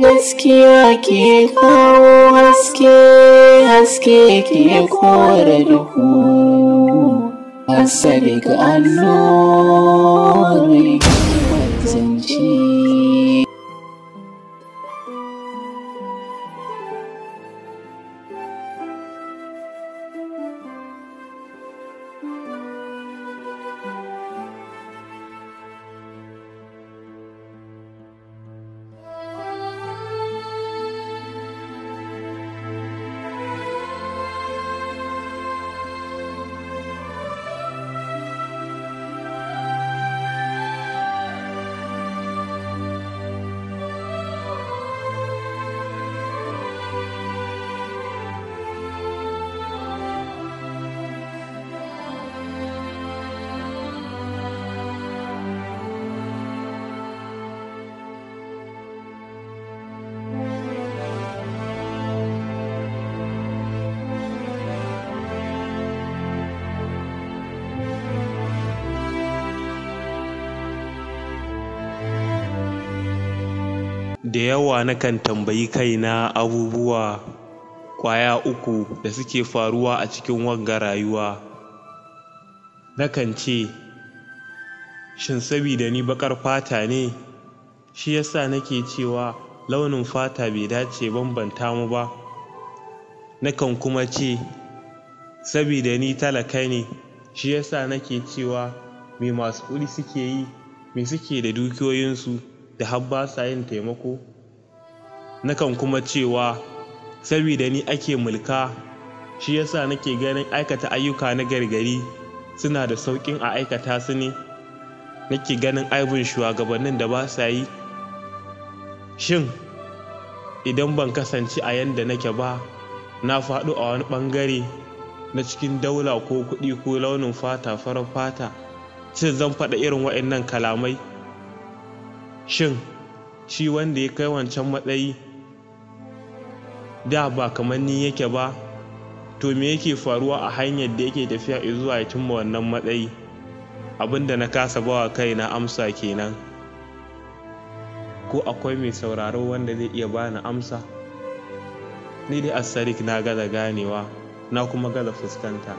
Gaskiya ke kawo haske, haske ke kore duhu. Asali ga annuri zance. Da yawa nakan tambayi kaina abubuwa ƙwaya uku da suke faruwa a cikin wanga rayuwa. Nakan ce, shin sabida ni baƙar fata ne, shi yasa nake cewa launin fata bai dace bambanta mu ba. Nakan kuma ce, sabida ni talaka ne, shi yasa nake cewa me masu kuɗi suke yi, me suke da dukiyoyinsu da har ba sa yin taimako. Nakan kuma cewa sabida ni ake mulka, shi yasa nake ganin aikata ayyuka na gargari suna da sauƙin a aikata su ne. Nake ganin aibin shugabannin da ba sa yi. Shin idan ban kasance a yanda nake ba, na faɗo a wani ɓangare na cikin daula ko kuɗi ko launin fata, farar fata, shin zan faɗa irin waɗannan kalamai? Shin shi wanda ya kai wancan matsayi da ba kamar ni yake ba, to me yake faruwa a hanyar da yake tafiya zuwa ya cimma wannan matsayi? Abin da na kasa bawa kaina amsa kenan. Ko akwai mai sauraro wanda zai iya bani amsa? Ni dai As-Sadiq na gaza ganewa, na kuma gaza fuskanta.